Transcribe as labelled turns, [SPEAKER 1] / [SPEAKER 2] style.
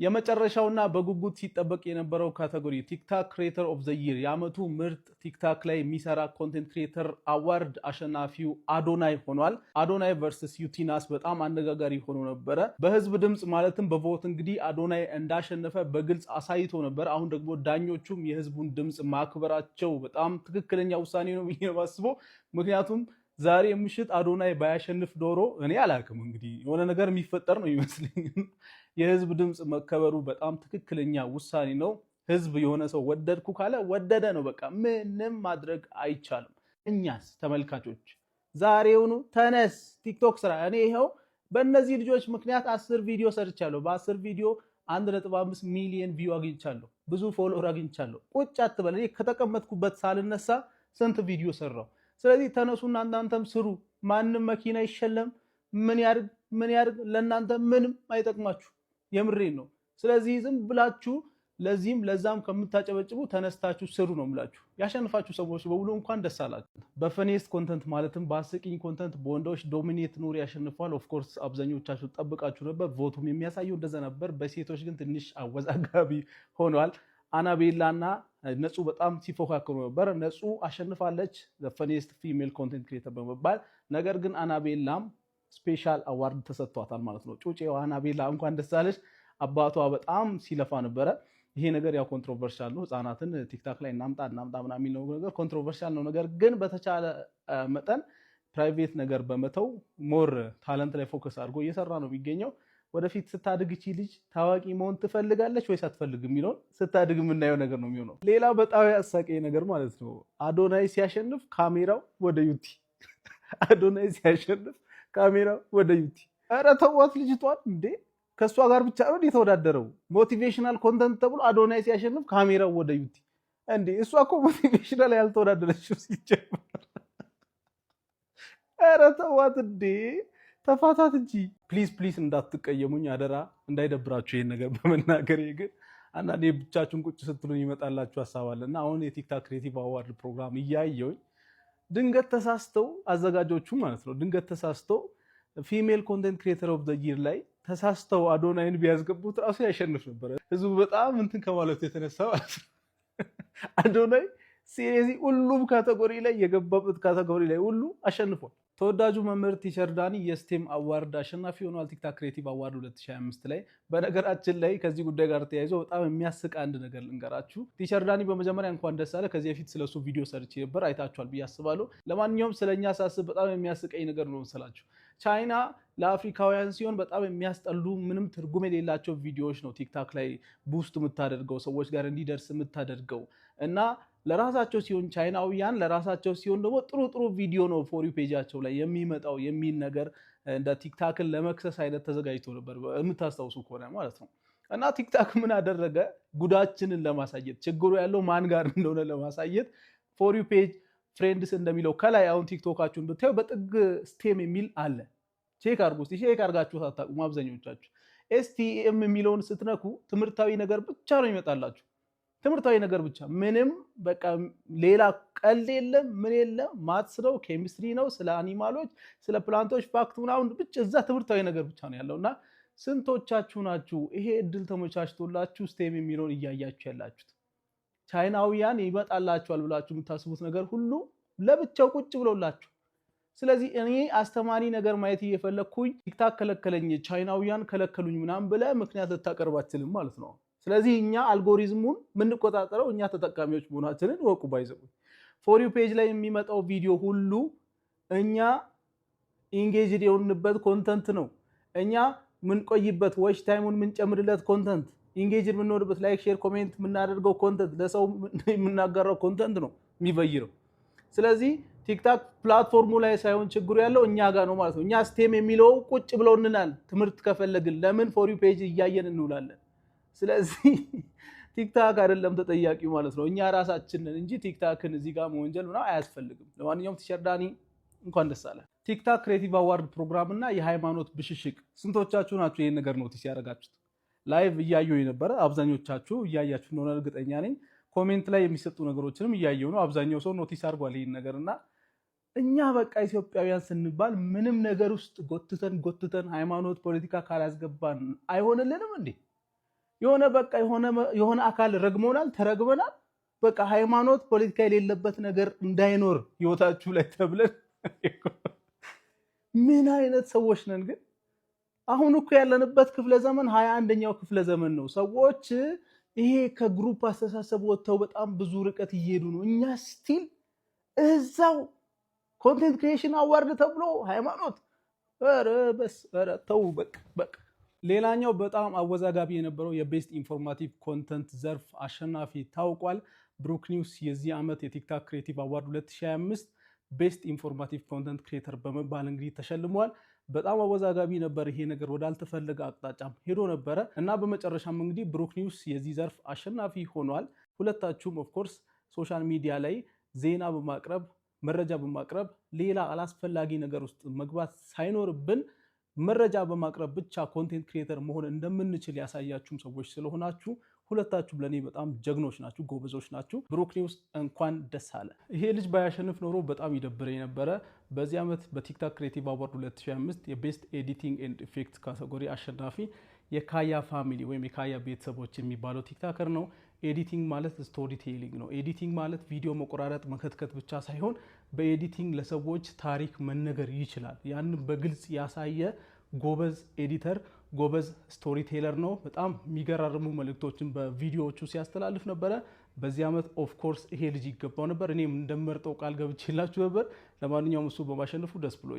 [SPEAKER 1] የመጨረሻውና በጉጉት ሲጠበቅ የነበረው category TikTok Creator of the Year፣ የአመቱ ምርጥ TikTok ላይ የሚሰራ content creator award አሸናፊው አዶናይ ሆኗል። አዶናይ versus ዩቲናስ በጣም አነጋጋሪ ሆኖ ነበረ። በህዝብ ድምፅ ማለትም በ vote እንግዲህ አዶናይ እንዳሸነፈ በግልጽ አሳይቶ ነበር። አሁን ደግሞ ዳኞቹም የህዝቡን ድምፅ ማክበራቸው በጣም ትክክለኛ ውሳኔ ነው ብዬ ነው የማስበው። ምክንያቱም ዛሬ ምሽት አዶናይ ባያሸንፍ ኖሮ እኔ አላውቅም፣ እንግዲህ የሆነ ነገር የሚፈጠር ነው የሚመስለኝ። የህዝብ ድምፅ መከበሩ በጣም ትክክለኛ ውሳኔ ነው። ህዝብ የሆነ ሰው ወደድኩ ካለ ወደደ ነው፣ በቃ ምንም ማድረግ አይቻልም። እኛስ ተመልካቾች ዛሬውኑ ተነስ TikTok ስራ። እኔ ይኸው በእነዚህ ልጆች ምክንያት 10 ቪዲዮ ሰርቻለሁ። በ10 ቪዲዮ 1.5 ሚሊዮን view አግኝቻለሁ። ብዙ follower አግኝቻለሁ። ቁጭ አትበል። እኔ ከተቀመጥኩበት ሳልነሳ ስንት ቪዲዮ ሰራው። ስለዚህ ተነሱና እናንተም ስሩ። ማንም መኪና ይሸለም፣ ምን ያርግ ምን ያርግ ለእናንተ ምንም አይጠቅማችሁ። የምሬን ነው። ስለዚህ ዝም ብላችሁ ለዚህም ለዛም ከምታጨበጭቡ ተነስታችሁ ስሩ ነው የምላችሁ። ያሸነፋችሁ ሰዎች በሙሉ እንኳን ደስ አላችሁ። በ funniest content ማለትም በአስቂኝ content በወንዶች ዶሚኔት ኑር ያሸንፏል። Of course አብዛኞቻችሁ ጠብቃችሁ ነበር። Vote ኡም የሚያሳየው እንደዛ ነበር። በሴቶች ግን ትንሽ አወዛጋቢ ሆኗል። አናቤላ እና ነጹ በጣም ሲፎካከሩ ነበር። ነጹ አሸንፋለች funniest female content creator በመባል። ነገር ግን አናቤላም special award ተሰጥቷታል ማለት ነው። ጩጬዋ አናቤላ እንኳን ደስ አለሽ። አባቷ በጣም ሲለፋ ነበረ። ይሄ ነገር ያው controversial ነው። ህጻናትን TikTok ላይ እናምጣ እናምጣ ምናምን የሚለው ነገር controversial ነው። ነገር ግን በተቻለ መጠን private ነገር በመተው more talent ላይ focus አድርጎ እየሰራ ነው የሚገኘው። ወደፊት ስታድግ እቺ ልጅ ታዋቂ መሆን ትፈልጋለች ወይስ አትፈልግም የሚለውን ስታድግ የምናየው ነገር ነው የሚሆነው። ሌላ በጣም ያሳቀኝ ነገር ማለት ነው፣ አዶናይ ሲያሸንፍ ካሜራው ወደ ዩቲ፣ አዶናይ ሲያሸንፍ ካሜራው ወደ ዩቲ። ኧረ ተዋት ልጅቷን እንዴ! ከእሷ ጋር ብቻ ነው የተወዳደረው። Motivational content ተብሎ አዶናይ ሲያሸንፍ ካሜራው ወደ ዩቲ እንዴ! እሷ እኮ motivational ያልተወዳደረችው ሲጀመር። ኧረ ተዋት እንዴ! ተፋታት እንጂ። Please, please እንዳትቀየሙኝ አደራ፣ እንዳይደብራችሁ ይሄን ነገር በመናገሬ። ግን አንዳንዴ ብቻችሁን ቁጭ ስትሉ ይመጣላችሁ ሀሳብ አለ። እና አሁን የ TikTok Creative Award ፕሮግራም እያየሁኝ ድንገት ተሳስተው አዘጋጆቹ ማለት ነው፣ ድንገት ተሳስተው female content creator of the year ላይ ተሳስተው አዶናይን ቢያስገቡት ራሱ ያሸንፍ ነበረ። ህዝቡ በጣም እንትን ከማለቱ የተነሳ ማለት ነው። አዶናይ seriously ሁሉም category ላይ፣ የገባበት category ላይ ሁሉ አሸንፏል። ተወዳጁ መምህር teacher ዳኒ የ STEM award አሸናፊ ሆኗል። TikTok Creative Award 2025 ላይ። በነገራችን ላይ ከዚህ ጉዳይ ጋር ተያይዞ በጣም የሚያስቅ አንድ ነገር ልንገራችሁ። Teacher ዳኒ በመጀመሪያ እንኳን ደስ አለህ። ከዚህ በፊት ስለሱ ቪዲዮ ሰርቼ ነበር፣ አይታችኋል ብዬ አስባለሁ። ለማንኛውም ስለኛ ሳስብ በጣም የሚያስቀኝ ነገር ነው መሰላችሁ። ቻይና ለአፍሪካውያን ሲሆን በጣም የሚያስጠሉ፣ ምንም ትርጉም የሌላቸው ቪዲዮዎች ነው TikTok ላይ boost የምታደርገው፣ ሰዎች ጋር እንዲደርስ የምታደርገው። እና ለራሳቸው ሲሆን፣ ቻይናውያን ለራሳቸው ሲሆን ደግሞ ጥሩ ጥሩ ቪዲዮ ነው for you page ኣቸው ላይ የሚመጣው የሚል ነገር እንደ TikTok ን ለመክሰስ አይነት ተዘጋጅቶ ነበር፣ የምታስታውሱ ከሆነ ማለት ነው። እና TikTok ምን አደረገ? ጉዳችንን ለማሳየት፣ ችግሩ ያለው ማን ጋር እንደሆነ ለማሳየት፣ for you page friends እንደሚለው ከላይ አሁን TikTok ኣችሁን ብታዩ በጥግ STEM የሚል አለ። Check አድርጉ እስኪ። Check አድርጋችሁ አታውቁም አብዛኞቻችሁ። STEM የሚለውን ስትነኩ ትምህርታዊ ነገር ብቻ ነው የሚመጣላችሁ። ትምህርታዊ ነገር ብቻ፣ ምንም በቃ ሌላ ቀልድ የለም፣ ምን የለም። Maths ነው፣ ኬሚስትሪ ነው፣ ስለ animal ኦች፣ ስለ plant ኦች fact ምናምን ብቻ፣ እዛ ትምህርታዊ ነገር ብቻ ነው ያለው። እና ስንቶቻችሁ ናችሁ ይሄ እድል ተመቻችቶላችሁ STEM የሚለውን እያያችሁ ያላችሁት? ቻይናውያን ይመጣላችኋል ብላችሁ የምታስቡት ነገር ሁሉ ለብቻው ቁጭ ብሎላችሁ። ስለዚህ እኔ አስተማሪ ነገር ማየት እየፈለግኩኝ TikTok ከለከለኝ፣ ቻይናውያን ከለከሉኝ ምናምን ብለህ ምክንያት ልታቀርብ አትችልም ማለት ነው። ስለዚህ እኛ አልጎሪዝሙን የምንቆጣጠረው እኛ ተጠቃሚዎች መሆናችንን እወቁ። By the way, for you page ላይ የሚመጣው ቪዲዮ ሁሉ እኛ engaged የሆንበት content ነው። እኛ ምንቆይበት፣ watch time ኡን የምንጨምርለት content፣ engaged የምንሆንበት፣ like፣ share፣ comment የምናደርገው content፣ ለሰው የምናጋራው content ነው የሚበይረው። ስለዚህ TikTok platform ኡ ላይ ሳይሆን ችግሩ ያለው እኛ ጋር ነው ማለት ነው። እኛ STEM የሚለው ቁጭ ብለውንናል። ትምህርት ከፈለግን ለምን for you page እያየን እንውላለን? ስለዚህ TikTok አይደለም ተጠያቂው ማለት ነው፣ እኛ ራሳችንን እንጂ TikTok ን እዚህ ጋር መወንጀል ምናምን አያስፈልግም። ለማንኛውም teacher ዳኒ እንኳን ደስ አለህ። TikTok Creative Award ፕሮግራም እና የሃይማኖት ብሽሽቅ፣ ስንቶቻችሁ ናችሁ ይህን ነገር notice ያደረጋችሁት? Live እያየሁ የነበረ አብዛኞቻችሁ እያያችሁ እንደሆነ እርግጠኛ ነኝ። Comment ላይ የሚሰጡ ነገሮችንም እያየሁ ነው። አብዛኛው ሰው notice አድርጓል ይህን ነገር። እና እኛ በቃ ኢትዮጵያውያን ስንባል ምንም ነገር ውስጥ ጎትተን ጎትተን ሃይማኖት፣ ፖለቲካ ካላስገባን አይሆንልንም እንዴ? የሆነ በቃ የሆነ አካል ረግሞናል፣ ተረግመናል። በቃ ሃይማኖት፣ ፖለቲካ የሌለበት ነገር እንዳይኖር ህይወታችሁ ላይ ተብለን ምን አይነት ሰዎች ነን ግን? አሁን እኮ ያለንበት ክፍለ ዘመን 21ኛው ክፍለ ዘመን ነው። ሰዎች ይሄ ከ group አስተሳሰብ ወጥተው በጣም ብዙ ርቀት እየሄዱ ነው። እኛ still እዛው content creation award ተብሎ ሃይማኖት፣ ኧረ በስ፣ ኧረ ተው፣ በቃ በቃ። ሌላኛው በጣም አወዛጋቢ የነበረው የ best informative content ዘርፍ አሸናፊ ታውቋል። ብሩክ ኒውስ የዚህ ዓመት የ TikTok Creative Award 2025 best informative content creator በመባል እንግዲህ ተሸልሟል። በጣም አወዛጋቢ ነበር ይሄ ነገር፣ ወዳልተፈለገ አቅጣጫም ሄዶ ነበረ እና በመጨረሻም እንግዲህ ብሩክ ኒውስ የዚህ ዘርፍ አሸናፊ ሆኗል። ሁለታችሁም of course social media ላይ ዜና በማቅረብ፣ መረጃ በማቅረብ፣ ሌላ አላስፈላጊ ነገር ውስጥ መግባት ሳይኖርብን መረጃ በማቅረብ ብቻ content creator መሆን እንደምንችል ያሳያችሁም ሰዎች ስለሆናችሁ ሁለታችሁም ለእኔ በጣም ጀግኖች ናችሁ፣ ጎበዞች ናችሁ። ብሩክ ኒውስ እንኳን ደስ አለህ። ይሄ ልጅ ባያሸንፍ ኖሮ በጣም ይደብረኝ ነበረ። በዚህ ዓመት በ TikTok Creative Award 2025 የ best editing and effect category አሸናፊ የካያ family ወይም የካያ ቤተሰቦች የሚባለው TikToker ነው። Editing ማለት storytelling ነው። Editing ማለት ቪዲዮ መቆራረጥ፣ መከትከት ብቻ ሳይሆን በ editing ለሰዎች ታሪክ መነገር ይችላል። ያንን በግልጽ ያሳየ ጎበዝ editor፣ ጎበዝ storyteller ነው። በጣም የሚገራርሙ መልእክቶችን በቪዲዮዎቹ ሲያስተላልፍ ነበረ። በዚህ ዓመት of course ይሄ ልጅ ይገባው ነበር። እኔም እንደምመርጠው ቃል ገብቼላችሁ ነበር። ለማንኛውም እሱ በማሸነፉ ደስ ብሎኛል።